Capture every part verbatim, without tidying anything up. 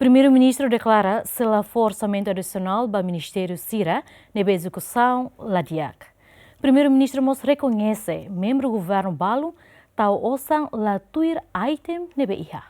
Primeiru-Ministru deklara sei la fó orsamentu adisionál ba ministériu sira ne'ebé ezekusaun la di'ak. Primeiru-Ministru mós rekoñese membru governu balu tau osan la tuir item ne'ebé iha.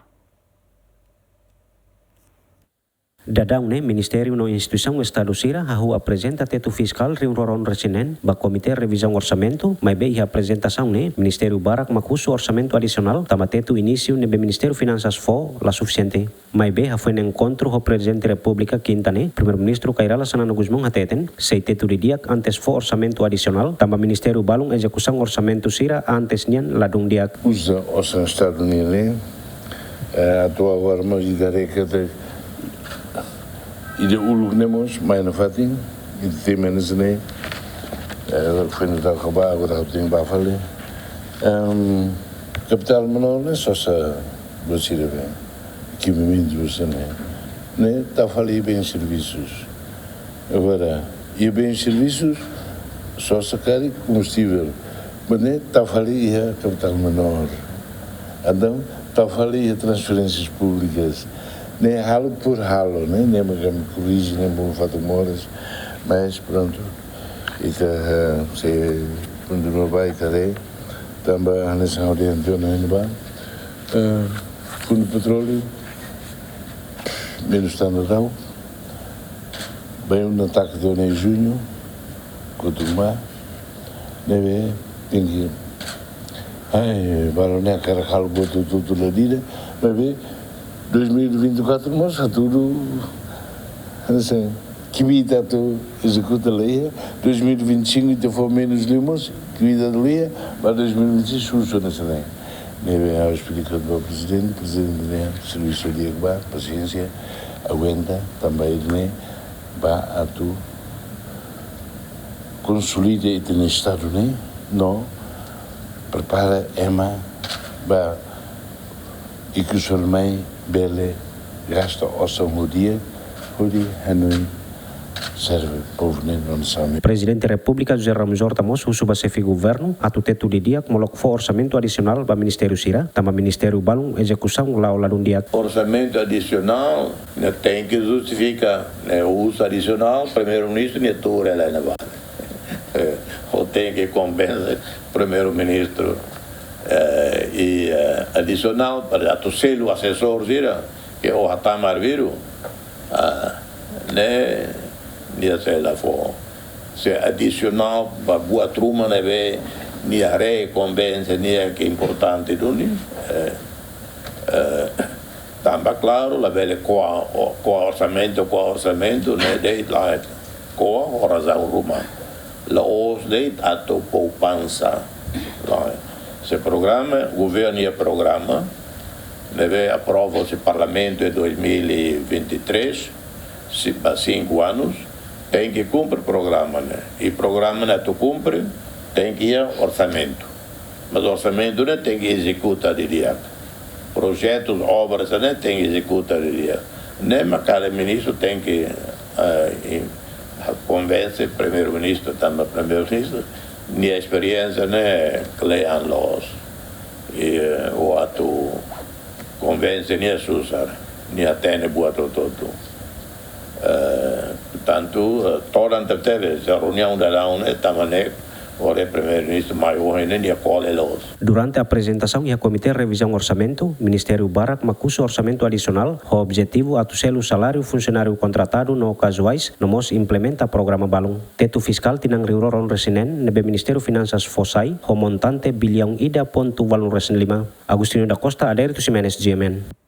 Daudaun ne'e, ministériu no instituisaun Estadu sira hahú aprezenta tetu fiskál rihun rua ruanulu-resin-neen ba Komité Revizaun Orsamentu, maibé iha aprezentasaun ne'e, ministériu barak mak husu orsamentu adisionál, tanba tetu inísiu ne'ebé Ministériu Finansas fó la sufisiente. Maibé, hafoin enkontru ho Prezidente Repúblika kinta ne'e, Primeiru-Ministru Kay Rala Xanana Gusmão hateten, sei tetu didi'ak antes fó orsamentu adisionál, tanba ministériu balun ezekusaun orsamentu sira antes nian ladún di'ak. Uza osan Estadu nian ne'e, eh, atu agora mós ita haree katak ida uluk ne'e mós mai nafatin, ita temi hanesan ne'e, eh, foin ita kaba, agora tenke bá fali. Ehm, kapitál menór ne'e sosa buat sira be, ekipamentu buat sira ne'e, ne'e tau fali bens servisus. Agora, iha bens servisus, sosa karik kombustivel. Mas ne'e tau fali iha kapitál menór. Entaun, tau fali iha transferénsias públikas. Ne'e halo por halo, ne'e, ne'e mak ami korrije, ne'e mak fatuk moras. Mas, prontu, ita, eh, sei kontinua bá, ita haree. Tanba hanesan ha'u dehan tiha ona ne'ebá. Eh, Fundu Petróleu, menus tanba tau. Baibain ita taka to'o iha juñu, kotuk ba. Ne'ebé, tenke, ai, balu ne'e hakarak halo buat hotu-hotu la di'ak, maibé, dois mil e vinte e quatro mós hatudu, hanesan, kbiit atu ezekuta la iha, dois mil e vinte e cinco ita fó menus liu mós, kbiit atu la iha, ba dois mil e vinte e seis husu hanesan ne'e. Ne'ebé ha'u esplika ba Prezidente, Prezidente dehan servisu di'ak ba, pasiénsia, aguenta, tanba ida-ne'e ba atu konsolida ita-nia Estadu ne'e, no prepara ema ba ikus solimai bele gasta osan ho di'ak, hodi hanoin serve povu ne'e no nasaun ne'e. Prezidente Repúblika José Ramos Horta mós husu ba xefe governu atu tetu didi'ak molok fó orsamentu adisionál ba ministériu sira, tanba ministériu balun ezekusaun la'o ladún di'ak. Orsamentu adisionál ne'e tenke justifika, ne'e husu adisionál, Primeiru-Ministru nia tuur hela iha ne'ebá. Eh, ou tenke konvense Primeiru-Ministru, eh, i, eh, adisionál para atu selu asesór sira, ke o hatamar biru, ah, ne'e, nia sei la fó. Se adisionál ba buat ruma ne'ebé nia haree konvense nia ke importante duni, eh, eh, tanba klaru, labele ko'a, o, ko'a orsamentu, ko'a orsamentu, ne'e de'it lae, ko'a ho razaun ruma. La'ós de'it atu poupansa. Lae. Se programa, governu iha programa, ne'ebé aprova husi Parlamentu iha dois mil e vinte e três, si, ba cinco anos, tenke kumpre programa ne'e. I programa ne'e atu kumpre, tenke iha orsamentu. Mas orsamentu ne'e tenke ezekuta didi'ak. Projetus, obras ne'e tenke ezekuta didi'ak. Ne'e mak kada ministru tenke, eh, i, konvense Primeiru-Ministru, tanba Primeiru-Ministru nia esperiénsia ne'e kle'an loos. I, eh, o atu konvense nia susar, nia hatene buat hotu-hotu. Eh, portantu, eh, todan tebetebes, reuniaun daudaun ne'e, tanba ne'e, ora Primeiru-Ministru mai ohin ne'e, nia kole loos. Durante aprezentasaun iha Komité Revizaun Orsamentu, ministériu barak mak husu orsamentu adisionál, ho objetivu atu selu saláriu funsionáriu kontratadu no kazuais, no mós implementa programa balun. Tetu fiskál tinan rihun rua ruanulu-resin-neen, ne'ebé Ministériu Finansas fó sai, ho montante biliaun ida pontu valun-resin-lima. Agostinho da Costa, Adérito Ximenes, G M N.